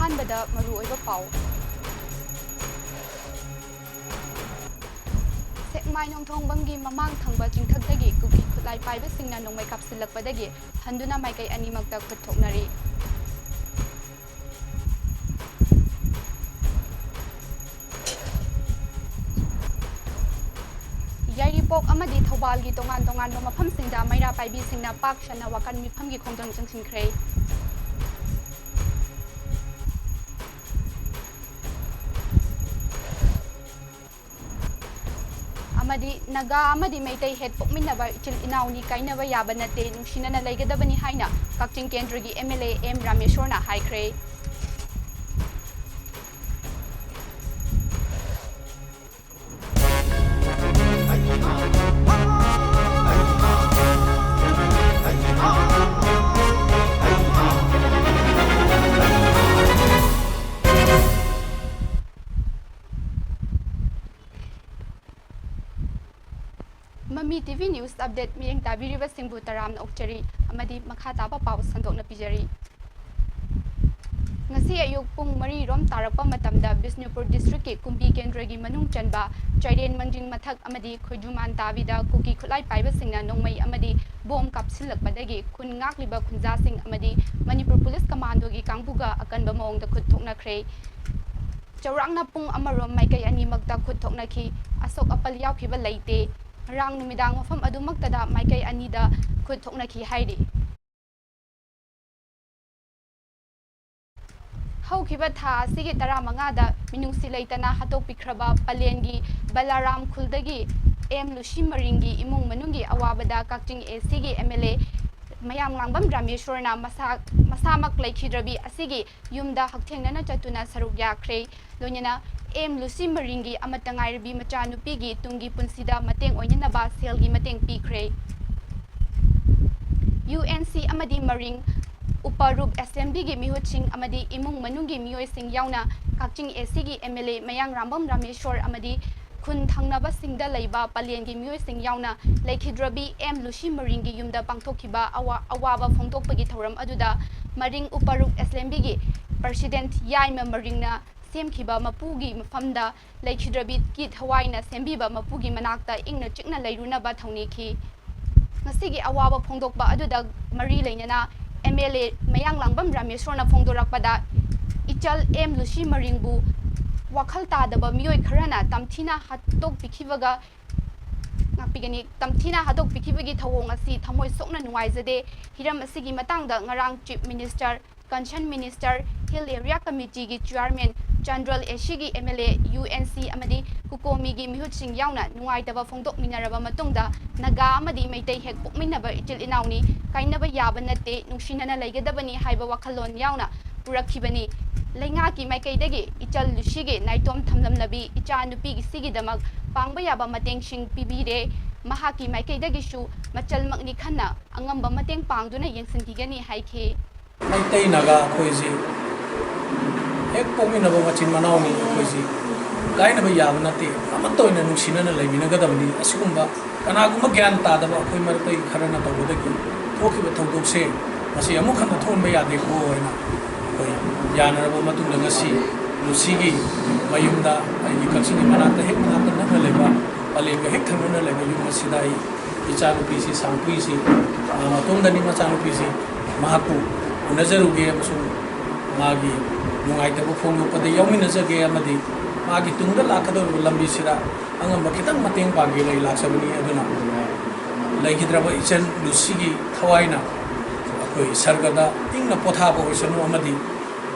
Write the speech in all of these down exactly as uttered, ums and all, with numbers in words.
ꯑꯍꯥꯟꯕꯗ ꯃꯔꯨꯑꯣꯏꯕ ꯄꯥꯎ꯫ ꯁꯦꯛꯃꯥꯏ ꯅꯣꯡꯊꯣꯡꯕꯝꯒꯤ ꯃꯃꯥꯡ ꯊꯪꯕ ꯆꯤꯡꯊꯛꯇꯒꯤ ꯀꯨꯀꯤ ꯈꯨꯠꯂꯥꯏ ꯄꯥꯏꯕꯁꯤꯡꯅ ꯅꯣꯡꯃꯩ ꯀꯥꯞꯁꯤꯜꯂꯛꯄꯗꯒꯤ ꯍꯟꯗꯨꯅ ꯃꯥꯏꯀꯩ ꯑꯅꯤꯃꯛꯇ ꯈꯨꯠ ꯊꯣꯛꯅꯔꯤ꯫ ꯌꯥꯏꯔꯤꯄꯣꯛ ꯑꯃꯗꯤ ꯊꯧꯕꯥꯜꯒꯤ ꯇꯣꯉꯥꯟ ꯇꯣꯉꯥꯟꯕ ꯃꯐꯝꯁꯤꯡꯗ ꯃꯩꯔꯥ ꯄꯥꯏꯕꯤꯁꯤꯡꯅ ꯄꯥꯛ ꯁꯟꯅ ꯋꯥꯀꯟ ꯃꯤꯐꯝꯒꯤ ꯈꯣꯡꯖꯪ ꯆꯪꯁꯤꯟꯈ꯭ꯔꯦ꯫ ꯑꯃꯗꯤ ꯅꯥꯒꯥ ꯑꯃꯗꯤ ꯃꯩꯇꯩ ꯍꯦꯛ ꯄꯣꯛꯃꯤꯟꯅꯕ ꯏꯆꯤꯜ ꯏꯅꯥꯎꯅꯤ, ꯀꯥꯏꯅꯕ ꯌꯥꯕ ꯅꯠꯇꯦ, ꯅꯨꯡꯁꯤꯅꯅ ꯂꯩꯒꯗꯕꯅꯤ ꯍꯥꯏꯅ ꯀꯛꯆꯤꯡ ꯀꯦꯟꯗ꯭ꯔꯒꯤ ꯑꯦꯝ ꯑꯦꯜ ꯑꯦ ꯑꯦꯝ ꯔꯥꯃꯦꯁꯣꯔꯅ ꯍꯥꯏꯈ꯭ꯔꯦ꯫ ꯃꯃꯤ ꯇꯤ ꯚꯤ News Update ꯃꯤꯠꯌꯦꯡ ꯇꯥꯕꯤꯔꯤꯕꯁꯤꯡꯕꯨ ꯇꯔꯥꯝꯅ ꯑꯣꯛꯆꯔꯤ ꯑꯃꯗꯤ ꯃꯈꯥ ꯇꯥꯕ ꯄꯥꯎ ꯁꯟꯗꯣꯛꯅ ꯄꯤꯖꯔꯤ꯫ ꯉꯁꯤ ꯑꯌꯨꯛ ꯄꯨꯡ ꯃꯔꯤ ꯔꯣꯝ ꯇꯥꯔꯛꯄ ꯃꯇꯝꯗ ꯕꯤꯁꯅꯨꯄꯨꯔ district ꯀꯤ ꯀꯨꯝꯕꯤ ꯀꯦꯟꯗ꯭ꯔꯒꯤ ꯃꯅꯨꯡ ꯆꯟꯕ ꯆꯩꯔꯦꯟ ꯃꯟꯖꯤꯡ ꯃꯊꯛ ꯑꯃꯗꯤ ꯈꯣꯏꯖꯨꯃꯥꯟ ꯇꯥꯕꯤꯗ ꯀꯨꯀꯤ ꯈꯨꯠꯂꯥꯏ ꯄꯥꯏꯕꯁꯤꯡꯅ ꯅꯣꯡꯃꯩ ꯑꯃꯗꯤ ꯕꯣꯝ ꯀꯥꯞꯁꯤꯜꯂꯛꯄꯗꯒꯤ ꯈꯨꯟ ꯉꯥꯛꯂꯤꯕ ꯈꯨꯟꯖꯥꯁꯤꯡ ꯑꯃꯗꯤ ꯃꯅꯤꯄꯨꯔ ꯄꯨꯂꯤꯁ ꯀꯃꯥꯟꯗꯣꯒꯤ ꯀꯥꯡꯕꯨꯒ ꯑꯀꯟꯕ ꯃꯑꯣꯡꯗ ꯈꯨꯠ ꯊꯣꯛꯅꯈ꯭ꯔꯦ꯫ ꯆꯥꯎꯔꯥꯛꯅ ꯄꯨꯡ ꯑꯃꯔꯣꯝ ꯃꯥꯏꯀꯩ ꯑꯅꯤꯃꯛꯇ ꯈꯨꯠ ꯊꯣꯛꯅꯈꯤ꯫ ꯑꯁꯣꯛ ꯑꯄꯜ ꯌꯥꯎꯈꯤꯕ ꯂꯩꯇꯦ꯫ ꯉꯔꯥꯡ ꯅꯨꯃꯤꯗꯥꯡ ꯃꯐꯝ ꯑꯗꯨꯃꯛꯇꯗ ꯃꯥꯏꯀꯩ ꯑꯅꯤꯗ ꯈꯨꯠ ꯊꯣꯛꯅꯈꯤ ꯍꯥꯏꯔꯤ꯫ ꯍꯧꯈꯤꯕ ꯊꯥ ꯑꯁꯤꯒꯤ ꯇꯔꯥꯃꯉꯥꯗ ꯃꯤꯅꯨꯡꯁꯤ ꯂꯩꯇꯅ ꯍꯥꯠꯇꯣꯛꯄꯤꯈ꯭ꯔꯕ ꯄꯂꯦꯟꯒꯤ ꯕꯂꯥꯔꯥꯝ ꯈꯨꯜꯗꯒꯤ ꯑꯦꯝ ꯂꯨꯁꯤ ꯃꯔꯤꯡꯒꯤ ꯏꯃꯨꯡ ꯃꯅꯨꯡꯒꯤ ꯑꯋꯥꯕꯗ ꯀꯛꯆꯤꯡ A C ꯒꯤ M L A ꯃꯌꯥꯝ ꯉꯥꯡꯕꯝ ꯔꯥꯃꯦꯁꯣꯔꯅ ꯃꯁꯥ, ꯃꯁꯥꯃꯛ ꯂꯩꯈꯤꯗ꯭ꯔꯕꯤ ꯑꯁꯤꯒꯤ ꯌꯨꯝꯗ ꯍꯛꯊꯦꯡꯅꯅ ꯆꯠꯇꯨꯅ ꯁꯔꯨꯛ ꯌꯥꯈ꯭ꯔꯦ꯫ ꯂꯣꯏꯅꯅ ꯑꯦꯝ ꯂꯨꯁꯤ ꯃꯔꯤꯡꯒꯤ ꯑꯃꯠꯇ ꯉꯥꯏꯔꯕꯤ ꯃꯆꯥꯅꯨꯄꯤꯒꯤ ꯇꯨꯡꯒꯤ ꯄꯨꯟꯁꯤꯗ ꯃꯇꯦꯡ ꯑꯣꯏꯅꯅꯕ ꯁꯦꯜꯒꯤ ꯃꯇꯦꯡ ꯄꯤꯈ꯭ꯔꯦ꯫ U N C ꯑꯃꯗꯤ ꯃꯔꯤꯡ ꯎꯄꯔꯨꯞ Assembly ꯒꯤ ꯃꯤꯍꯨꯠꯁꯤꯡ ꯑꯃꯗꯤ ꯏꯃꯨꯡ ꯃꯅꯨꯡꯒꯤ ꯃꯤꯑꯣꯏꯁꯤꯡ ꯌꯥꯎꯅ ꯀꯛꯆꯤꯡ A C ꯒꯤ M L A ꯃꯌꯥꯡ ꯔꯥꯝꯕꯝ ꯔꯥꯃꯦꯁꯣꯔ ꯑꯃꯗꯤ ꯈꯨꯟ ꯊꯪꯅꯕꯁꯤꯡꯗ ꯂꯩꯕ ꯄꯂꯦꯟꯒꯤ ꯃꯤꯑꯣꯏꯁꯤꯡ ꯌꯥꯎꯅ ꯂꯩꯈꯤꯗ꯭ꯔꯕꯤ ꯑꯦꯝ ꯂꯨꯁꯤ ꯃꯔꯤꯡꯒꯤ ꯌꯨꯝꯗ ꯄꯥꯡꯊꯣꯛꯈꯤꯕ ꯑꯋꯥ-, ꯑꯋꯥꯕ ꯐꯣꯡꯗꯣꯛꯄꯒꯤ ꯊꯧꯔꯝ ꯑꯗꯨꯗ ꯃꯔꯤꯡ ꯎꯄꯔꯨꯞ Assembly ꯒꯤ President ꯌꯥꯏꯃ ꯃꯔꯤꯡꯅ ꯁꯦꯝꯈꯤꯕ ꯃꯄꯨꯒꯤ ꯃꯐꯝꯗ ꯂꯩꯈꯤꯗ꯭ꯔꯕꯤꯒꯤ ꯊꯋꯥꯏꯅ ꯁꯦꯝꯕꯤꯕ ꯃꯄꯨꯒꯤ ꯃꯅꯥꯛꯇ ꯏꯪꯅ ꯆꯤꯛꯅ ꯂꯩꯔꯨꯅꯕ ꯊꯧꯅꯤꯈꯤ꯫ ꯉꯁꯤꯒꯤ ꯑꯋꯥꯕ ꯐꯣꯡꯗꯣꯛꯄ ꯑꯗꯨꯗ ꯃꯔꯤ ꯂꯩꯅꯅ M L A ꯃꯌꯥꯡꯂꯥꯡꯕꯝ ꯔꯥꯃꯦꯁꯣꯔꯅ ꯐꯣꯡꯗꯣꯔꯛꯄꯗ, ꯏꯆꯜ ꯑꯦꯝ ꯂꯨꯁꯤ ꯃꯔꯤꯡꯕꯨ ꯋꯥꯈꯜ ꯇꯥꯗꯕ ꯃꯤꯑꯣꯏ ꯈꯔꯅ ꯇꯝꯊꯤꯅ ꯍꯥꯠꯇꯣꯛꯄꯤꯈꯤꯕꯒ ꯉꯥꯛꯄꯤꯒꯅꯤ꯫ ꯇꯝꯊꯤꯅ ꯍꯥꯠꯇꯣꯛꯄꯤꯈꯤꯕꯒꯤ ꯊꯧꯑꯣꯡ ꯑꯁꯤ ꯊꯃꯣꯏ ꯁꯣꯛꯅ ꯅꯨꯡꯉꯥꯏꯖꯗꯦ꯫ ꯍꯤꯔꯝ ꯑꯁꯤꯒꯤ ꯃꯇꯥꯡꯗ ꯉꯔꯥꯡ Chief Minister, Concerned Minister, Hill Area Committeeꯒꯤ Chairman, ꯆꯥꯟꯗ꯭ꯔꯣꯜ A Cꯒꯤ M L A, U N C ꯑꯃꯗꯤ ꯀꯨꯀꯣꯃꯤꯒꯤ ꯃꯤꯍꯨꯠꯁꯤꯡ ꯌꯥꯎꯅ ꯅꯨꯡꯉꯥꯏꯇꯕ ꯐꯣꯡꯗꯣꯛꯃꯤꯟꯅꯔꯕ ꯃꯇꯨꯡꯗ, ꯅꯥꯒꯥ ꯑꯃꯗꯤ ꯃꯩꯇꯩ ꯍꯦꯛ ꯄꯣꯛꯃꯤꯟꯅꯕ ꯏꯆꯤꯜ ꯏꯅꯥꯎꯅꯤ, ꯀꯥꯏꯅꯕ ꯌꯥꯕ ꯅꯠꯇꯦ, ꯅꯨꯡꯁꯤꯅꯅ ꯂꯩꯒꯗꯕꯅꯤ ꯍꯥꯏꯕ ꯋꯥꯈꯜꯂꯣꯟ ꯌꯥꯎꯅ ꯄꯨꯔꯛꯈꯤꯕꯅꯤ꯫ ꯂꯩꯉꯥꯛꯀꯤ ꯃꯥꯏꯀꯩꯗꯒꯤ ꯏꯆꯜ ꯂꯨꯁꯤꯒꯤ ꯅꯥꯏꯇꯣꯝ ꯊꯝꯂꯝꯂꯕꯤ ꯏꯆꯥ ꯅꯨꯄꯤꯒꯤꯁꯤꯒꯤꯗꯃꯛ ꯄꯥꯡꯕ ꯌꯥꯕ ꯃꯇꯦꯡꯁꯤꯡ ꯄꯤꯕꯤꯔꯦ꯫ ꯃꯍꯥꯛꯀꯤ ꯃꯥꯏꯀꯩꯗꯒꯤꯁꯨ ꯃꯆꯜꯃꯛꯅꯤ ꯈꯟꯅ ꯑꯉꯝꯕ ꯃꯇꯦꯡ ꯄꯥꯡꯗꯨꯅ ꯌꯦꯡꯁꯤꯟꯈꯤꯒꯅꯤ ꯍꯥꯏꯈꯤ꯫ ꯃꯩꯇꯩ ꯅꯥꯒꯥ ꯑꯩꯈꯣꯏꯁꯤ ꯍꯦꯛ ꯄꯣꯛꯃꯤꯟꯅꯕ ꯃꯆꯤꯟ ꯃꯅꯥꯎꯅꯤ꯫ ꯑꯩꯈꯣꯏꯁꯤ ꯀꯥꯏꯅꯕ ꯌꯥꯕ ꯅꯠꯇꯦ, ꯑꯃꯠꯇ ꯑꯣꯏꯅ ꯅꯨꯡꯁꯤꯅꯅ ꯂꯩꯃꯤꯟꯅꯒꯗꯕꯅꯤ꯫ ꯑꯁꯤꯒꯨꯝꯕ ꯀꯅꯥꯒꯨꯝꯕ ꯒ꯭ꯌꯥꯟ ꯇꯥꯗꯕ ꯑꯩꯈꯣꯏ ꯃꯔꯛꯇꯒꯤ ꯈꯔꯅ ꯇꯧꯕꯗꯒꯤ ꯊꯣꯛꯈꯤꯕ ꯊꯧꯗꯣꯛꯁꯦ ꯃꯁꯤ ꯑꯃꯨꯛ ꯍꯟꯅ ꯊꯣꯛꯍꯟꯕ ꯌꯥꯗꯦꯀꯣ ꯍꯥꯏꯅ ꯑꯩꯈꯣꯏ ꯌꯥꯅꯔꯕ ꯃꯇꯨꯡꯗ ꯉꯁꯤ ꯂꯨꯁꯤꯒꯤ ꯃꯌꯨꯝꯗ, ꯑꯩꯒꯤ ꯀꯛꯆꯤꯡꯒꯤ ꯃꯅꯥꯛꯇ ꯍꯦꯛ ꯃꯅꯥꯛꯇ ꯅꯛꯅ ꯂꯩꯕ, ꯄꯂꯦꯜꯒ ꯍꯦꯛ ꯊꯪꯅꯅ ꯂꯩꯕ ꯌꯨꯝ ꯑꯁꯤꯗ ꯑꯩ ꯏꯆꯥꯅꯨꯄꯤꯁꯤ, ꯁꯥꯡꯄꯨꯏꯁꯤ, ꯑ, ꯃꯇꯣꯝꯗꯅꯤ ꯃꯆꯥꯅꯨꯄꯤꯁꯤ, ꯃꯍꯥꯛꯄꯨ ꯎꯅꯖꯔꯨꯒꯦ ꯑꯃꯁꯨꯡ ꯃꯥꯒꯤ ꯅꯨꯡꯉꯥꯏꯇꯕ ꯐꯣꯡꯗꯣꯛꯄꯗ ꯌꯥꯎꯃꯤꯟꯅꯖꯒꯦ ꯑꯃꯗꯤ ꯃꯥꯒꯤ ꯇꯨꯡꯗ ꯂꯥꯛꯀꯗꯧꯔꯤꯕ ꯂꯝꯕꯤꯁꯤꯗ ꯑꯉꯝꯕ ꯈꯤꯇꯪ ꯃꯇꯦꯡ ꯄꯥꯡꯒꯦꯅ ꯑꯩ ꯂꯥꯛꯆꯕꯅꯤ꯫ ꯑꯗꯨꯅ ꯂꯩꯈꯤꯗ꯭ꯔꯕ ꯏꯆꯟ ꯂꯨꯁꯤꯒꯤ ꯊꯋꯥꯏꯅ ꯑꯩꯈꯣꯏ ꯁꯔꯒꯗ ꯏꯪꯅ ꯄꯣꯊꯥꯕ ꯑꯣꯏꯁꯅꯨ ꯑꯃꯗꯤ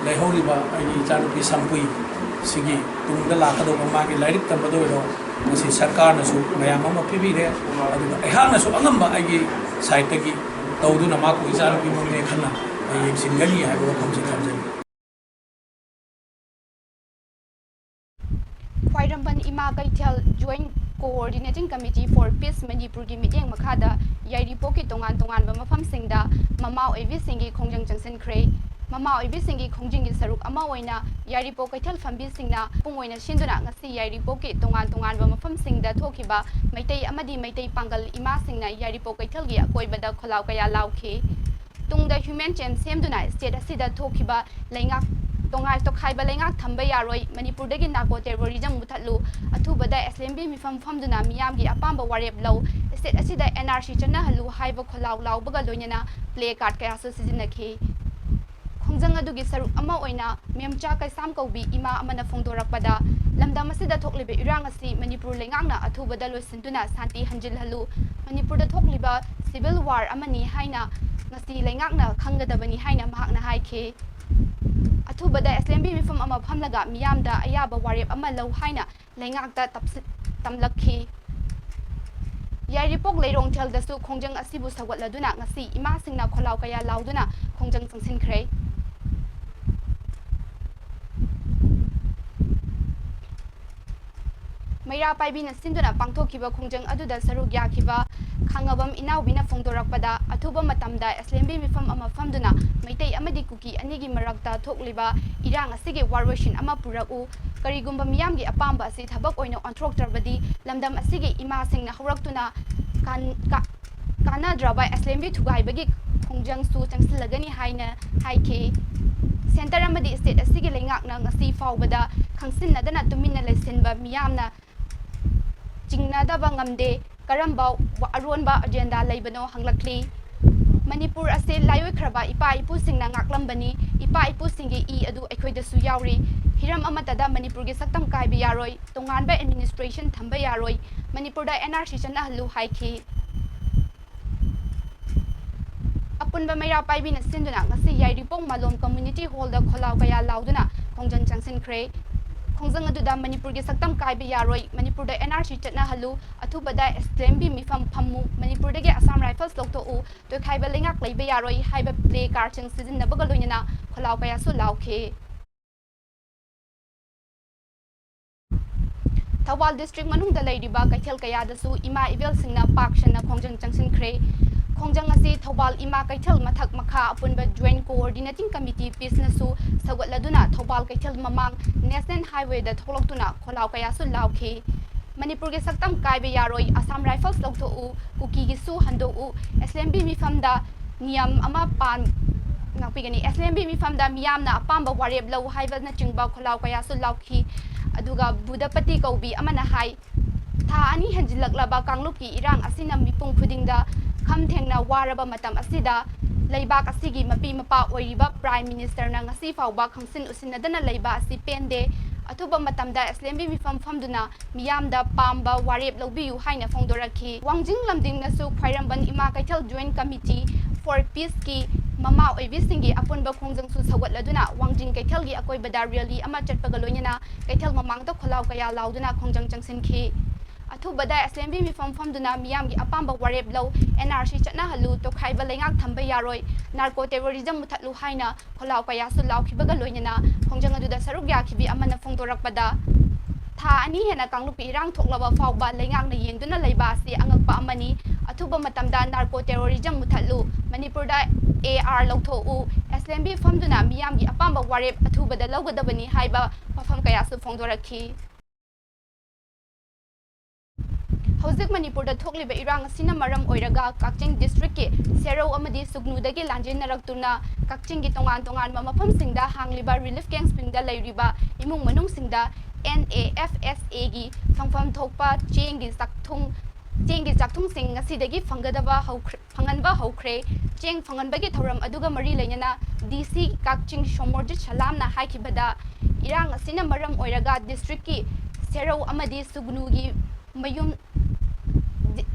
ꯂꯩꯍꯧꯔꯤꯕ ꯑꯩꯒꯤ ꯏꯆꯥꯅꯨꯄꯤ ꯁꯥꯡꯄꯨꯏ ꯁꯤꯒꯤ ꯇꯨꯡꯗ ꯂꯥꯛꯀꯗꯧꯕ ꯃꯥꯒꯤ ꯂꯥꯏꯔꯤꯛ ꯇꯝꯕꯗ ꯑꯣꯏꯔꯣ, ꯃꯁꯤ ꯁꯔꯀꯥꯔꯅꯁꯨ ꯃꯌꯥꯝ ꯑꯃ ꯄꯤꯕꯤꯔꯦ꯫ ꯑꯗꯨꯒ ꯑꯩꯍꯥꯛꯅꯁꯨ ꯑꯉꯝꯕ ꯑꯩꯒꯤ ꯁꯥꯏꯠꯇꯒꯤ ꯇꯧꯗꯨꯅ ꯃꯍꯥꯛꯄꯨ ꯏꯆꯥꯅꯨꯄꯤꯃꯛꯅꯦ ꯈꯟꯅ ꯑꯩ ꯌꯦꯡꯁꯤꯟꯒꯅꯤ ꯍꯥꯏꯕ ꯋꯥꯐꯝꯁꯤ ꯊꯝꯖꯔꯤ꯫ ꯈ꯭ꯋꯥꯏꯔꯝꯕꯟ ꯏꯃꯥ ꯀꯩꯊꯦꯜ Joint Coordinating Committee for Peace ꯃꯅꯤꯄꯨꯔꯒꯤ ꯃꯤꯠꯌꯦꯡ ꯃꯈꯥꯗ ꯌꯥꯏꯔꯤꯄꯣꯛꯀꯤ ꯇꯣꯉꯥꯟ ꯇꯣꯉꯥꯟꯕ ꯃꯐꯝꯁꯤꯡꯗ ꯃꯃꯥ ꯑꯣꯏꯕꯤꯁꯤꯡꯒꯤ ꯈꯣꯡꯖꯪ ꯆꯪꯁꯤꯟꯈ꯭ꯔꯦ꯫ ꯃꯃꯥ ꯑꯣꯏꯕꯤꯁꯤꯡꯒꯤ ꯈꯣꯡꯖꯪꯒꯤ ꯁꯔꯨꯛ ꯑꯃ ꯑꯣꯏꯅ ꯌꯥꯏꯔꯤꯄꯣꯛ ꯀꯩꯊꯦꯜ ꯐꯝꯕꯤꯁꯤꯡꯅ ꯄꯨꯡ ꯑꯣꯏꯅ ꯁꯤꯟꯗꯨꯅ ꯉꯁꯤ ꯌꯥꯏꯔꯤꯄꯣꯛꯀꯤ ꯇꯣꯉꯥꯟ ꯇꯣꯉꯥꯟꯕ ꯃꯐꯝꯁꯤꯡꯗ ꯊꯣꯛꯈꯤꯕ ꯃꯩꯇꯩ ꯑꯃꯗꯤ ꯃꯩꯇꯩ ꯄꯥꯡꯒꯜ ꯏꯃꯥꯁꯤꯡꯅ ꯌꯥꯏꯔꯤꯄꯣꯛ ꯀꯩꯊꯦꯜꯒꯤ ꯑꯀꯣꯏꯕꯗ ꯈꯣꯜꯂꯥꯎ ꯀꯌꯥ ꯂꯥꯎꯈꯤ꯫ ꯇꯨꯡꯗ human chain ꯁꯦꯝꯗꯨꯅ state ꯑꯁꯤꯗ ꯊꯣꯛꯈꯤꯕ ꯂꯩꯉꯥꯛ ꯇꯣꯉꯥꯏ ꯇꯣꯈꯥꯏꯕ ꯂꯩꯉꯥꯛ ꯊꯝꯕ ꯌꯥꯔꯣꯏ, ꯃꯅꯤꯄꯨꯔꯗꯒꯤ narco terrorism ꯃꯨꯊꯠꯂꯨ, ꯑꯊꯨꯕꯗ assembly ꯃꯤꯐꯝ ꯐꯝꯗꯨꯅ ꯃꯤꯌꯥꯝꯒꯤ ꯑꯄꯥꯝꯕ ꯋꯥꯔꯦꯞ ꯂꯧ, state ꯑꯁꯤꯗ N R C ꯆꯠꯅꯍꯜꯂꯨ ꯍꯥꯏꯕ ꯈꯣꯜꯂꯥꯎ ꯂꯥꯎꯕꯒ ꯂꯣꯏꯅꯅ placard ꯀꯌꯥꯁꯨ ꯁꯤꯖꯤꯟꯅꯈꯤ꯫ ꯈꯣꯡꯖꯪ ꯑꯗꯨꯒꯤ ꯁꯔꯨꯛ ꯑꯃ ꯑꯣꯏꯅ ꯃꯦꯝꯆꯥ ꯀꯩꯁꯥꯝ ꯀꯧꯕꯤ ꯏꯃꯥ ꯑꯃꯅ ꯐꯣꯡꯗꯣꯔꯛꯄꯗ, ꯂꯝꯗꯝ ꯑꯁꯤꯗ ꯊꯣꯛꯂꯤꯕ ꯏꯔꯥꯡ ꯑꯁꯤ ꯃꯅꯤꯄꯨꯔ ꯂꯩꯉꯥꯛꯅ ꯑꯊꯨꯕꯗ ꯂꯣꯏꯁꯤꯟꯗꯨꯅ ꯁꯥꯟꯇꯤ ꯍꯟꯖꯤꯜꯍꯜꯂꯨ, ꯃꯅꯤꯄꯨꯔꯗ ꯊꯣꯛꯂꯤꯕ civil war ꯑꯃꯅꯤ ꯍꯥꯏꯅ ꯉꯁꯤ ꯂꯩꯉꯥꯛꯅ ꯈꯪꯒꯗꯕꯅꯤ ꯍꯥꯏꯅ ꯃꯍꯥꯛꯅ ꯍꯥꯏꯈꯤ꯫ ꯑꯊꯨꯕꯗ assembly ꯃꯤꯐꯝ ꯑꯃ ꯐꯝꯂꯒ ꯃꯤꯌꯥꯝꯗ ꯑꯌꯥꯕ ꯋꯥꯔꯦꯞ ꯑꯃ ꯂꯧ ꯍꯥꯏꯅ ꯂꯩꯉꯥꯛꯇ ꯇꯞꯁꯤ-, ꯇꯝꯂꯛꯈꯤ꯫ ꯌꯥꯏꯔꯤꯄꯣꯛ ꯂꯩꯔꯣꯡꯊꯦꯜꯗꯁꯨ ꯈꯣꯡꯖꯪ ꯑꯁꯤꯕꯨ ꯁꯧꯒꯠꯂꯗꯨꯅ ꯉꯁꯤ ꯏꯃꯥꯁꯤꯡꯅ ꯈꯣꯜꯂꯥꯎ ꯀꯌꯥ ꯂꯥꯎꯗꯨꯅ ꯈꯣꯡꯖꯪ ꯆꯪꯁꯤꯟꯈ꯭ꯔꯦ꯫ ꯃꯩꯔꯥ ꯄꯥꯏꯕꯤꯅ ꯁꯤꯟꯗꯨꯅ ꯄꯥꯡꯊꯣꯛꯈꯤꯕ ꯈꯣꯡꯖꯪ ꯑꯗꯨꯗ ꯁꯔꯨꯛ ꯌꯥꯈꯤꯕ ꯈꯥꯡꯉꯕꯝ ꯏꯅꯥꯎꯕꯤꯅ ꯐꯣꯡꯗꯣꯔꯛꯄꯗ, ꯑꯊꯨꯕ ꯃꯇꯝꯗ assembly ꯃꯤꯐꯝ ꯑꯃ ꯐꯝꯗꯨꯅ ꯃꯩꯇꯩ ꯑꯃꯗꯤ ꯀꯨꯀꯤ ꯑꯅꯤꯒꯤ ꯃꯔꯛꯇ ꯊꯣꯛꯂꯤꯕ ꯏꯔꯥꯡ ꯑꯁꯤꯒꯤ ꯋꯥꯔꯣꯏꯁꯤꯟ ꯑꯃ ꯄꯨꯔꯛꯎ, ꯀꯔꯤꯒꯨꯝꯕ ꯃꯤꯌꯥꯝꯒꯤ ꯑꯄꯥꯝꯕ ꯑꯁꯤ ꯊꯕꯛ ꯑꯣꯏꯅ ꯑꯣꯟꯊꯣꯛꯇ꯭ꯔꯕꯗꯤ ꯂꯝꯗꯝ ꯑꯁꯤꯒꯤ ꯏꯃꯥꯁꯤꯡꯅ ꯍꯧꯔꯛꯇꯨꯅ ꯀꯥꯟ-, ꯀꯥ-, ꯀꯥꯟꯅꯗ꯭ꯔꯕ assembly ꯊꯨꯒꯥꯏꯕꯒꯤ ꯈꯣꯡꯖꯪꯁꯨ ꯆꯪꯁꯤꯜꯂꯒꯅꯤ ꯍꯥꯏꯅ ꯍꯥꯏꯈꯤ꯫ Centre ꯑꯃꯗꯤ state ꯑꯁꯤꯒꯤ ꯂꯩꯉꯥꯛꯅ ꯉꯁꯤ ꯐꯥꯎꯕꯗ ꯈꯪꯁꯤꯟꯅꯗꯅ ꯇꯨꯃꯤꯟꯅ ꯂꯩꯁꯤꯟꯕ ꯃꯤꯌꯥꯝꯅ ꯆꯤꯡꯅꯗꯕ ꯉꯝꯗꯦ꯫ ꯀꯔꯝꯕ ꯋꯥ-, ꯑꯔꯣꯟꯕ agenda ꯂꯩꯕꯅꯣ ꯍꯪꯂꯛꯂꯤ꯫ ꯃꯅꯤꯄꯨꯔ ꯑꯁꯤ ꯂꯥꯏꯑꯣꯏꯈ꯭ꯔꯕ ꯏꯄꯥ ꯏꯄꯨꯁꯤꯡꯅ ꯉꯥꯛꯂꯝꯕꯅꯤ꯫ ꯏꯄꯥ ꯏꯄꯨꯁꯤꯡꯒꯤ ꯏ ꯑꯗꯨ ꯑꯩꯈꯣꯏꯗꯁꯨ ꯌꯥꯎꯔꯤ꯫ ꯍꯤꯔꯝ ꯑꯃꯠꯇꯗ ꯃꯅꯤꯄꯨꯔꯒꯤ ꯁꯛꯇꯝ ꯀꯥꯏꯕ ꯌꯥꯔꯣꯏ꯫ ꯇꯣꯉꯥꯟꯕ administration ꯊꯝꯕ ꯌꯥꯔꯣꯏ꯫ ꯃꯅꯤꯄꯨꯔꯗ N R C ꯆꯠꯅꯍꯜꯂꯨ ꯍꯥꯏꯈꯤ꯫ ꯑꯄꯨꯟꯕ ꯃꯩꯔꯥ ꯄꯥꯏꯕꯤꯅ ꯁꯤꯟꯗꯨꯅ ꯉꯁꯤ ꯌꯥꯏꯔꯤꯄꯣꯛ ꯃꯥꯂꯣꯝ community hall ꯗ ꯈꯣꯜꯂꯥꯎ ꯀꯌꯥ ꯂꯥꯎꯗꯨꯅ ꯈꯣꯡꯖꯪ ꯆꯪꯁꯤꯟꯈ꯭ꯔꯦ꯫ ꯈꯣꯡꯖꯪ ꯑꯗꯨꯗ ꯃꯅꯤꯄꯨꯔꯒꯤ ꯁꯛꯇꯝ ꯀꯥꯏꯕ ꯌꯥꯔꯣꯏ, ꯃꯅꯤꯄꯨꯔꯗ N R C ꯆꯠꯅꯍꯜꯂꯨ, ꯑꯊꯨꯕꯗ assembly ꯃꯤꯐꯝ ꯐꯝꯃꯨ, ꯃꯅꯤꯄꯨꯔꯗꯒꯤ Assam Rifles ꯂꯧꯊꯣꯛꯎ, ꯇꯣꯏꯈꯥꯏꯕ ꯂꯩꯉꯥꯛ ꯂꯩꯕ ꯌꯥꯔꯣꯏ ꯍꯥꯏꯕ placard ꯁꯤꯡ ꯁꯤꯖꯤꯟꯅꯕꯒ ꯂꯣꯏꯅꯅ ꯈꯣꯜꯂꯥꯎ ꯀꯌꯥꯁꯨ ꯂꯥꯎꯈꯤ꯫ ꯊꯧꯕꯥꯜ district ꯃꯅꯨꯡꯗ ꯂꯩꯔꯤꯕ ꯀꯩꯊꯦꯜ ꯀꯌꯥꯗꯁꯨ ꯏꯃꯥ ꯏꯕꯦꯜꯁꯤꯡꯅ ꯄꯥꯛ ꯁꯟꯅ ꯈꯣꯡꯖꯪ ꯆꯪꯁꯤꯟꯈ꯭ꯔꯦ꯫ ꯈꯣꯡꯖꯪ ꯑꯁꯤ ꯊꯧꯕꯥꯜ ꯏꯃꯥ ꯀꯩꯊꯦꯜ ꯃꯊꯛ ꯃꯈꯥ ꯑꯄꯨꯟꯕ Joint Coordinating Committee ꯄꯤꯁꯅꯁꯨ ꯁꯧꯒꯠꯂꯗꯨꯅ ꯊꯧꯕꯥꯜ ꯀꯩꯊꯦꯜ ꯃꯃꯥꯡ National Highway ꯗ ꯊꯣꯛꯂꯛꯇꯨꯅ ꯈꯣꯜꯂꯥꯎ ꯀꯌꯥꯁꯨ ꯂꯥꯎꯈꯤ꯫ ꯃꯅꯤꯄꯨꯔꯒꯤ ꯁꯛꯇꯝ ꯀꯥꯏꯕ ꯌꯥꯔꯣꯏ, Assam Rifles ꯂꯧꯊꯣꯛꯎ, ꯀꯨꯀꯤꯒꯤꯁꯨ ꯍꯟꯗꯣꯛꯎ, assembly ꯃꯤꯐꯝꯗ ꯅꯤꯌꯝ ꯑꯃ ꯄꯥꯟ-, ꯉꯥꯛꯄꯤꯒꯅꯤ꯫ ꯑꯦꯁꯂꯦꯝꯕꯤ ꯃꯤꯐꯝꯗ ꯃꯤꯌꯥꯝꯅ ꯑꯄꯥꯝꯕ ꯋꯥꯔꯦꯞ ꯂꯧ ꯍꯥꯏꯕꯅꯆꯤꯡꯕ ꯈꯣꯜꯂꯥꯎ ꯀꯌꯥꯁꯨ ꯂꯥꯎꯈꯤ꯫ ꯑꯗꯨꯒ ꯕꯨꯙꯄꯇꯤ ꯀꯧꯕꯤ ꯑꯃꯅ ꯍꯥꯏ, ꯊꯥ ꯑꯅꯤ ꯍꯦꯟꯖꯤꯜꯂꯛꯂꯕ ꯀꯥꯡꯂꯨꯞꯀꯤ ꯏꯔꯥꯡ ꯑꯁꯤꯅ ꯃꯤꯄꯨꯝ ꯈꯨꯗꯤꯡꯗ ꯈꯝ ꯊꯦꯡꯅ ꯋꯥꯔꯕ ꯃꯇꯝ ꯑꯁꯤꯗ, ꯂꯩꯕꯥꯛ ꯑꯁꯤꯒꯤ ꯃꯄꯤ ꯃꯄꯥ ꯑꯣꯏꯔꯤꯕ Prime Ministerꯅ ꯉꯁꯤ ꯐꯥꯎꯕ ꯈꯪꯁꯤꯟ ꯎꯁꯤꯟꯅꯗꯅ ꯂꯩꯕ ꯑꯁꯤ ꯄꯦꯟꯗꯦ꯫ ꯑꯊꯨꯕ ꯃꯇꯝꯗ ꯑꯦꯁꯂꯦꯝꯕꯤ ꯃꯤꯐꯝ ꯐꯝꯗꯨꯅ ꯃꯤꯌꯥꯝꯗ ꯄꯥꯝꯕ ꯋꯥꯔꯦꯞ ꯂꯧꯕꯤꯌꯨ ꯍꯥꯏꯅ ꯐꯣꯡꯗꯣꯔꯛꯈꯤ꯫ ꯋꯥꯡꯖꯤꯡ ꯂꯝꯗꯤꯡꯅꯁꯨ ꯈ꯭ꯋꯥꯏꯔꯝꯕꯟ ꯏꯃꯥ ꯀꯩꯊꯦꯜ Joint Committee for Peaceꯀꯤ ꯃꯃꯥ ꯑꯣꯏꯕꯤꯁꯤꯡꯒꯤ ꯑꯄꯨꯟꯕ ꯈꯣꯡꯖꯪꯁꯨ ꯁꯧꯒꯠꯂꯗꯨꯅ ꯋꯥꯡꯖꯤꯡ ꯀꯩꯊꯦꯜꯒꯤ ꯑꯀꯣꯏꯕꯗ rally ꯑꯃ ꯆꯠꯄꯒ ꯂꯣꯏꯅꯅ ꯀꯩꯊꯦꯜ ꯃꯃꯥꯡꯗ ꯈꯣꯜꯂꯥꯎ ꯀꯌꯥ ꯂꯥꯎꯗꯨꯅ ꯈꯣꯡꯖꯪ ꯆꯪꯁꯤꯟꯈꯤ꯫ ꯑꯊꯨꯕꯗ ꯑꯦꯁꯂꯦꯝꯕꯤ ꯃꯤꯐꯝ ꯐꯝꯗꯨꯅ ꯃꯤꯌꯥꯝꯒꯤ ꯑꯄꯥꯝꯕ ꯋꯥꯔꯦꯞ ꯂꯧ, NRC ꯆꯠꯅꯍꯜꯂꯨ, ꯇꯣꯈꯥꯏꯕ ꯂꯩꯉꯥꯛ ꯊꯝꯕ ꯌꯥꯔꯣꯏ, narco terrorism ꯃꯨꯊꯠꯂꯨ ꯍꯥꯏꯅ ꯈꯣꯜꯂꯥꯎ ꯀꯌꯥꯁꯨ ꯂꯥꯎꯈꯤꯕꯒ ꯂꯣꯏꯅꯅ ꯈꯣꯡꯖꯪ ꯑꯗꯨꯗ ꯁꯔꯨꯛ ꯌꯥꯈꯤꯕꯤ ꯑꯃꯅ ꯐꯣꯡꯗꯣꯔꯛꯄꯗ, ꯊꯥ ꯑꯅꯤ ꯍꯦꯟꯅ ꯀꯥꯡꯂꯨꯞꯀꯤ ꯏꯔꯥꯡ ꯊꯣꯛꯂꯕ ꯐꯥꯎꯕ ꯂꯩꯉꯥꯛꯅ ꯌꯦꯡꯗꯨꯅ ꯂꯩꯕ ꯑꯁꯤ ꯑꯉꯛꯄ ꯑꯃꯅꯤ꯫ ꯑꯊꯨꯕ ꯃꯇꯝꯗ narco terrorism ꯃꯨꯊꯠꯂꯨ, ꯃꯅꯤꯄꯨꯔꯗ AR ꯂꯧꯊꯣꯛꯎ, ꯑꯦꯁꯂꯦꯝꯕꯤ ꯐꯝꯗꯨꯅ ꯃꯤꯌꯥꯝꯒꯤ ꯑꯄꯥꯝꯕ ꯋꯥꯔꯦꯞ ꯑꯊꯨꯕꯗ ꯂꯧꯒꯗꯕꯅꯤ ꯍꯥꯏꯕ ꯋꯥꯐꯝ ꯀꯌꯥꯁꯨ ꯐꯣꯡꯗꯣꯔꯛꯈꯤ꯫ ꯍꯧꯖꯤꯛ ꯃꯅꯤꯄꯨꯔꯗ ꯊꯣꯛꯂꯤꯕ ꯏꯔꯥꯡ ꯑꯁꯤꯅ ꯃꯔꯝ ꯑꯣꯏꯔꯒ ꯀꯛꯆꯤꯡ districtꯀꯤ ꯁꯦꯔꯧ ꯑꯃꯗꯤ ꯁꯨꯒꯅꯨꯗꯒꯤ ꯂꯥꯟꯖꯦꯟꯅꯔꯛꯇꯨꯅ ꯀꯛꯆꯤꯡꯒꯤ ꯇꯣꯉꯥꯟ ꯇꯣꯉꯥꯟꯕ ꯃꯐꯝꯁꯤꯡꯗ ꯍꯥꯡꯂꯤꯕ relief campꯁꯤꯡꯗ ꯂꯩꯔꯤꯕ ꯏꯃꯨꯡ ꯃꯅꯨꯡꯁꯤꯡꯗ NAFSAꯒꯤ ꯐꯪꯐꯝ ꯊꯣꯛꯄ ꯆꯦꯡꯒꯤ ꯆꯥꯛꯊꯨꯡ, ꯆꯦꯡꯒꯤ ꯆꯥꯛꯊꯨꯡꯁꯤꯡ ꯉꯁꯤꯗꯒꯤ ꯐꯪꯒꯗꯕ ꯍꯧꯈ꯭ꯔ-, ꯐꯪꯍꯟꯕ ꯍꯧꯈ꯭ꯔꯦ꯫ ꯆꯦꯡ ꯐꯪꯍꯟꯕꯒꯤ ꯊꯧꯔꯝ ꯑꯗꯨꯒ ꯃꯔꯤ ꯂꯩꯅꯅ DC ꯀꯛꯆꯤꯡ ꯁꯣꯃꯣꯔꯖꯤꯠ ꯁꯂꯥꯝꯅ ꯍꯥꯏꯈꯤꯕꯗ, ꯏꯔꯥꯡ ꯑꯁꯤꯅ ꯃꯔꯝ ꯑꯣꯏꯔꯒ districtꯀꯤ ꯁꯦꯔꯧ ꯑꯃꯗꯤ ꯁꯨꯒꯅꯨꯒꯤ ꯃꯌꯨꯝ, ꯗꯤ-,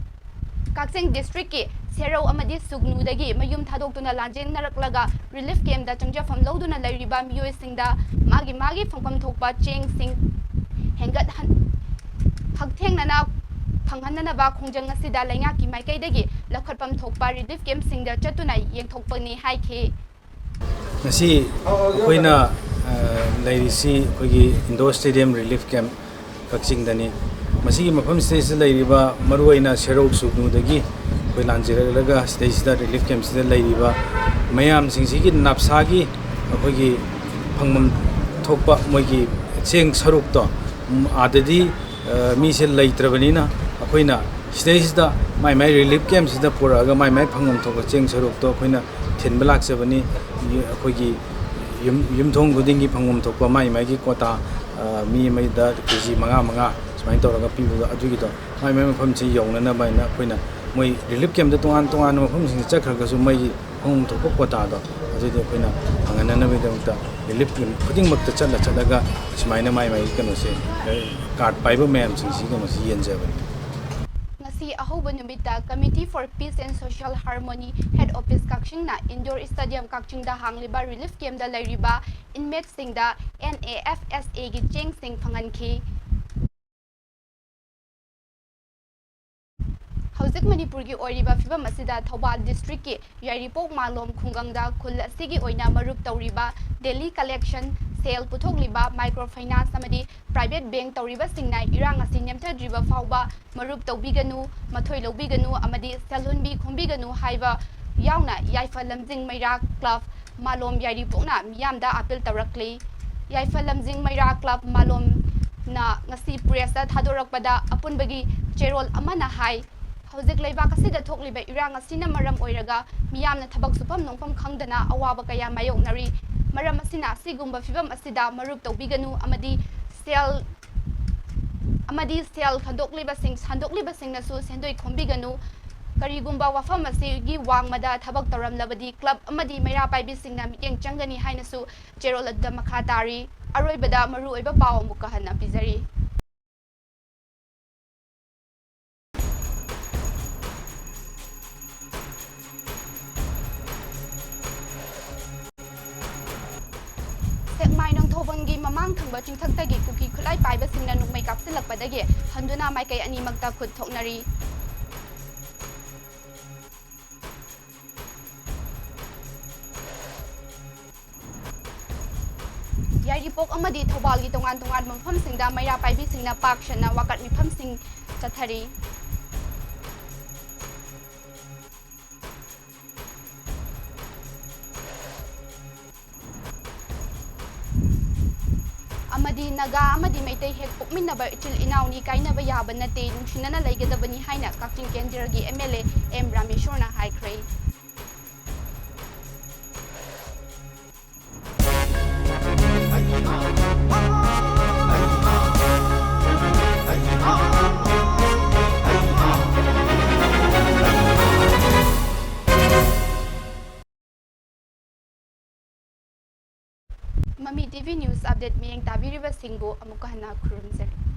ꯀꯛꯆꯤꯡ districtꯀꯤ ꯁꯦꯔꯧ ꯑꯃꯗꯤ ꯁꯨꯒꯅꯨꯗꯒꯤ ꯃꯌꯨꯝ ꯊꯥꯗꯣꯛꯇꯨꯅ ꯂꯥꯟꯖꯦꯟꯅꯔꯛꯂꯒ relief campꯇ ꯆꯪꯖꯐꯝ ꯂꯧꯗꯨꯅ ꯂꯩꯔꯤꯕ ꯃꯤꯑꯣꯏꯁꯤꯡꯗ ꯃꯥꯒꯤ ꯃꯥꯒꯤ ꯐꯪꯐꯝ ꯊꯣꯛꯄ ꯆꯦꯡꯁꯤꯡ ꯍꯦꯟꯒꯠꯍꯟ-, ꯍꯛꯊꯦꯡꯅꯅ ꯐꯪꯍꯟꯅꯅꯕ ꯈꯣꯡꯖꯪ ꯑꯁꯤꯗ ꯂꯩꯉꯥꯛꯀꯤ ꯃꯥꯏꯀꯩꯗꯒꯤ ꯂꯧꯈꯠꯐꯝ ꯊꯣꯛꯄ relief campꯁꯤꯡꯗ ꯆꯠꯇꯨꯅ ꯌꯦꯡꯊꯣꯛꯄꯅꯤ ꯍꯥꯏꯈꯤ꯫ ꯉꯁꯤ ꯑꯩꯈꯣꯏꯅ, ꯑ, ꯂꯩꯔꯤꯁꯤ ꯑꯩꯈꯣꯏꯒꯤ indoor stadium relief camp ꯀꯛꯆꯤꯡꯗꯅꯤ꯫ ꯃꯁꯤꯒꯤ ꯃꯐꯝꯁꯤꯗꯩꯁꯤꯗ ꯂꯩꯔꯤꯕ ꯃꯔꯨꯑꯣꯏꯅ ꯁꯦꯔꯧ ꯁꯨꯒꯅꯨꯗꯒꯤ ꯑꯩꯈꯣꯏ ꯂꯥꯟꯖꯦꯟꯅꯔꯛꯂꯒ ꯁꯤꯗꯩꯁꯤꯗ relief campꯁꯤꯗ ꯂꯩꯔꯤꯕ ꯃꯌꯥꯝꯁꯤꯡꯁꯤꯒꯤ ꯅꯞꯁꯥꯒꯤ ꯑꯩꯈꯣꯏꯒꯤ ꯐꯪꯐꯝ ꯊꯣꯛꯄ ꯃꯣꯏꯒꯤ ꯆꯦꯡ ꯁꯔꯨꯛꯇꯣ, ꯎꯝ, ꯑꯥꯗꯗꯤ, ꯑ, ꯃꯤꯁꯦ ꯂꯩꯇ꯭ꯔꯕꯅꯤꯅ ꯑꯩꯈꯣꯏꯅ ꯁꯤꯗꯩꯁꯤꯗ ꯃꯥꯏ ꯃꯥꯏ ꯔꯤꯂꯤꯐ ꯀꯦꯝꯁꯤꯗ ꯄꯨꯔꯛꯑꯒ ꯃꯥꯏ ꯃꯥꯏ ꯐꯪꯐꯝ ꯊꯣꯛꯄ ꯆꯦꯡ ꯁꯔꯨꯛꯇꯣ ꯑꯩꯈꯣꯏꯅ ꯊꯤꯟꯕ ꯂꯥꯛꯆꯕꯅꯤ꯫ ꯑꯩꯈꯣꯏꯒꯤ ꯌꯨꯝ, ꯌꯨꯝꯊꯣꯡ ꯈꯨꯗꯤꯡꯒꯤ ꯐꯪꯐꯝ ꯊꯣꯛꯄ ꯃꯥꯏ ꯃꯥꯏꯒꯤ ꯀꯣꯇꯥ, ꯑ, ꯃꯤ ꯑꯃꯗ ꯀꯦ ꯖꯤ ꯃꯉꯥ ꯃꯉꯥ ꯁꯨꯃꯥꯏꯅ ꯇꯧꯔꯒ ꯄꯤꯕꯗꯣ, ꯑꯗꯨꯒꯤꯗꯣ ꯃꯥꯏ ꯃꯥꯏ ꯃꯐꯝꯁꯤ ꯌꯧꯅꯅꯕ ꯍꯥꯏꯅ ꯑꯩꯈꯣꯏꯅ ꯃꯣꯏ ꯔꯤꯂꯤꯐ ꯀꯦꯝꯗ ꯇꯣꯉꯥꯟ ꯇꯣꯉꯥꯟꯕ ꯃꯐꯝꯁꯤꯡꯗ ꯆꯠꯈ꯭ꯔꯒꯁꯨ ꯃꯣꯏꯒꯤ ꯐꯪꯐꯝ ꯊꯣꯛꯄ ꯀꯣꯇꯥꯗꯣ ꯑꯗꯨꯗꯤ ꯑꯩꯈꯣꯏꯅ ꯐꯪꯍꯟꯅꯅꯕꯒꯤꯗꯃꯛꯇ ꯔꯤꯂꯤꯐ ꯀꯦꯝ ꯈꯨꯗꯤꯡꯃꯛꯇ ꯆꯠꯂ ꯆꯠꯂꯒ ꯁꯨꯃꯥꯏꯅ ꯃꯥꯏ ꯃꯥꯏꯒꯤ ꯀꯩꯅꯣꯁꯦ, ꯀꯥꯔꯗ ꯄꯥꯏꯕ ꯃꯌꯥꯝꯁꯤꯡꯁꯤ ꯀꯩꯅꯣꯁꯤ ꯌꯦꯟꯖꯕꯅꯤ꯫ ꯉꯁꯤ ꯑꯍꯧꯕ ꯅꯨꯃꯤꯠꯇ Committee for Peace and Social Harmony Head Office ꯀꯛꯆꯤꯡꯅ Indoor Stadium ꯀꯛꯆꯤꯡꯗ ꯍꯥꯡꯂꯤꯕ ꯔꯤꯂꯤꯐ ꯀꯦꯝꯗ ꯂꯩꯔꯤꯕ ꯏꯟꯃꯦꯠꯁꯤꯡꯗ ꯑꯦꯟ ꯑꯦ ꯑꯦꯐ ꯑꯦꯁ ꯑꯦꯒꯤ ꯆꯦꯡꯁꯤꯡ ꯐꯪꯍꯟꯈꯤ꯫ ꯍꯧꯖꯤꯛ ꯃꯅꯤꯄꯨꯔꯒꯤ ꯑꯣꯏꯔꯤꯕ ꯐꯤꯕꯝ ꯑꯁꯤꯗ ꯊꯧꯕꯥꯜ ꯗꯤꯁꯇ꯭ꯔꯤꯛꯀꯤ ꯌꯥꯏꯔꯤꯄꯣꯛ ꯃꯥꯂꯣꯝ ꯈꯨꯡꯒꯪꯗ ꯈꯨꯜ ꯑꯁꯤꯒꯤ ꯑꯣꯏꯅ ꯃꯔꯨꯞ ꯇꯧꯔꯤꯕ ꯗꯦꯂꯤ ꯀꯂꯦꯛꯁꯟ, ꯁꯦꯜ ꯄꯨꯊꯣꯛꯂꯤꯕ ꯃꯥꯏꯀ꯭ꯔꯣ ꯐꯥꯏꯅꯥꯟꯁ ꯑꯃꯗꯤ ꯄ꯭ꯔꯥꯏꯚꯦꯠ ꯕꯦꯡꯛ ꯇꯧꯔꯤꯕꯁꯤꯡꯅ ꯏꯔꯥꯡ ꯑꯁꯤ ꯅꯦꯝꯊꯗ꯭ꯔꯤꯕ ꯐꯥꯎꯕ ꯃꯔꯨꯞ ꯇꯧꯕꯤꯒꯅꯨ, ꯃꯊꯣꯏ ꯂꯧꯕꯤꯒꯅꯨ ꯑꯃꯗꯤ ꯁꯦꯜ ꯍꯨꯟꯕꯤ ꯈꯣꯝꯕꯤꯒꯅꯨ ꯍꯥꯏꯕ ꯌꯥꯎꯅ ꯌꯥꯏꯐ ꯂꯝꯖꯤꯡ ꯃꯩꯔꯥ ꯀ꯭ꯂꯕ ꯃꯥꯂꯣꯝ ꯌꯥꯏꯔꯤꯄꯣꯛꯅ ꯃꯤꯌꯥꯝꯗ ꯑꯥꯄꯤꯜ ꯇꯧꯔꯛꯂꯤ꯫ ꯌꯥꯏꯐ ꯂꯝꯖꯤꯡ ꯃꯩꯔꯥ ꯀ꯭ꯂꯕ ꯃꯥꯂꯣꯝꯅ ꯉꯁꯤ ꯄ꯭ꯔꯦꯁꯇ ꯊꯥꯗꯣꯔꯛꯄꯗ ꯑꯄꯨꯟꯕꯒꯤ ꯆꯦꯔꯣꯜ ꯑꯃꯅ ꯍꯥꯏ, ꯍꯧꯖꯤꯛ ꯂꯩꯕꯥꯛ ꯑꯁꯤꯗ ꯊꯣꯛꯂꯤꯕ ꯏꯔꯥꯡ ꯑꯁꯤꯅ ꯃꯔꯝ ꯑꯣꯏꯔꯒ ꯃꯤꯌꯥꯝꯅ ꯊꯕꯛ ꯁꯨꯐꯝ ꯅꯣꯝꯐꯝ ꯈꯪꯗꯅ ꯑꯋꯥꯕ ꯀꯌꯥ ꯃꯥꯌꯣꯛꯅꯔꯤ꯫ ꯃꯔꯝ ꯑꯁꯤꯅ ꯑꯁꯤꯒꯨꯝꯕ ꯐꯤꯕꯝ ꯑꯁꯤꯗ ꯃꯔꯨꯞ ꯇꯧꯕꯤꯒꯅꯨ ꯑꯃꯗꯤ ꯁꯦꯜ, ꯑꯃꯗꯤ ꯁꯦꯜ ꯈꯟꯗꯣꯛꯂꯤꯕꯁꯤꯡ, ꯁꯟꯗꯣꯛꯂꯤꯕꯁꯤꯡꯅꯁꯨ ꯁꯦꯟꯗꯣꯏ ꯈꯣꯝꯕꯤꯒꯅꯨ꯫ ꯀꯔꯤꯒꯨꯝꯕ ꯋꯥꯐꯝ ꯑꯁꯤꯒꯤ ꯋꯥꯡꯃꯗ ꯊꯕꯛ ꯇꯧꯔꯝꯂꯕꯗꯤ ꯀ꯭ꯂꯕ ꯑꯃꯗꯤ ꯃꯩꯔꯥ ꯄꯥꯏꯕꯤꯁꯤꯡꯅ ꯃꯤꯠꯌꯦꯡ ꯆꯪꯒꯅꯤ ꯍꯥꯏꯅꯁꯨ ꯆꯦꯔꯣꯜ ꯑꯗꯨꯗ ꯃꯈꯥ ꯇꯥꯔꯤ꯫ ꯑꯔꯣꯏꯕꯗ ꯃꯔꯨꯑꯣꯏꯕ ꯄꯥꯎ ꯑꯃꯨꯛꯀ ꯍꯟꯅ ꯄꯤꯖꯔꯤ꯫ ꯁꯦꯛꯃꯥꯏ ꯅꯣꯡꯊꯣꯡꯕꯝꯒꯤ ꯃꯃꯥꯡ ꯊꯪꯕ ꯆꯤꯡꯊꯛꯇꯒꯤ ꯀꯨꯀꯤ ꯈꯨꯠꯂꯥꯏ ꯄꯥꯏꯕꯁꯤꯡꯅ ꯅꯣꯡꯃꯩ ꯀꯥꯞꯁꯤꯜꯂꯛꯄꯗꯒꯤ ꯍꯟꯗꯨꯅ ꯃꯥꯏꯀꯩ ꯑꯅꯤꯃꯛꯇ ꯈꯨꯠ ꯊꯣꯛꯅꯔꯤ꯫ ꯌꯥꯏꯔꯤꯄꯣꯛ ꯑꯃꯗꯤ ꯊꯧꯕꯥꯜꯒꯤ ꯇꯣꯉꯥꯟ ꯇꯣꯉꯥꯟꯕ ꯃꯐꯝꯁꯤꯡꯗ ꯃꯩꯔꯥ ꯄꯥꯏꯕꯤꯁꯤꯡꯅ ꯄꯥꯛ ꯁꯟꯅ ꯋꯥꯀꯠ ꯃꯤꯐꯝꯁꯤꯡ ꯆꯠꯊꯔꯤ꯫ ꯑꯃꯗꯤ ꯅꯥꯒꯥ ꯑꯃꯗꯤ ꯃꯩꯇꯩ ꯍꯦꯛ ꯄꯣꯛꯃꯤꯟꯅꯕ ꯏꯆꯤꯜ ꯏꯅꯥꯎꯅꯤ, ꯀꯥꯏꯅꯕ ꯌꯥꯕ ꯅꯠꯇꯦ, ꯅꯨꯡꯁꯤꯅꯅ ꯂꯩꯒꯗꯕꯅꯤ ꯍꯥꯏꯅ ꯀꯛꯆꯤꯡ ꯀꯦꯟꯗ꯭ꯔꯒꯤ ꯑꯦꯝ ꯑꯦꯜ ꯑꯦ ꯑꯦꯝ ꯔꯥꯃꯦꯁꯣꯔꯅ ꯍꯥꯏꯈ꯭ꯔꯦ꯫ ꯃꯃꯤ ꯇꯤ ꯚꯤ News Update ꯃꯤꯠꯌꯦꯡ ꯇꯥꯕꯤꯔꯤꯕꯁꯤꯡꯕꯨ ꯑꯃꯨꯛꯀ ꯍꯟꯅ ꯈꯨꯔꯨꯝꯖꯔꯤ꯫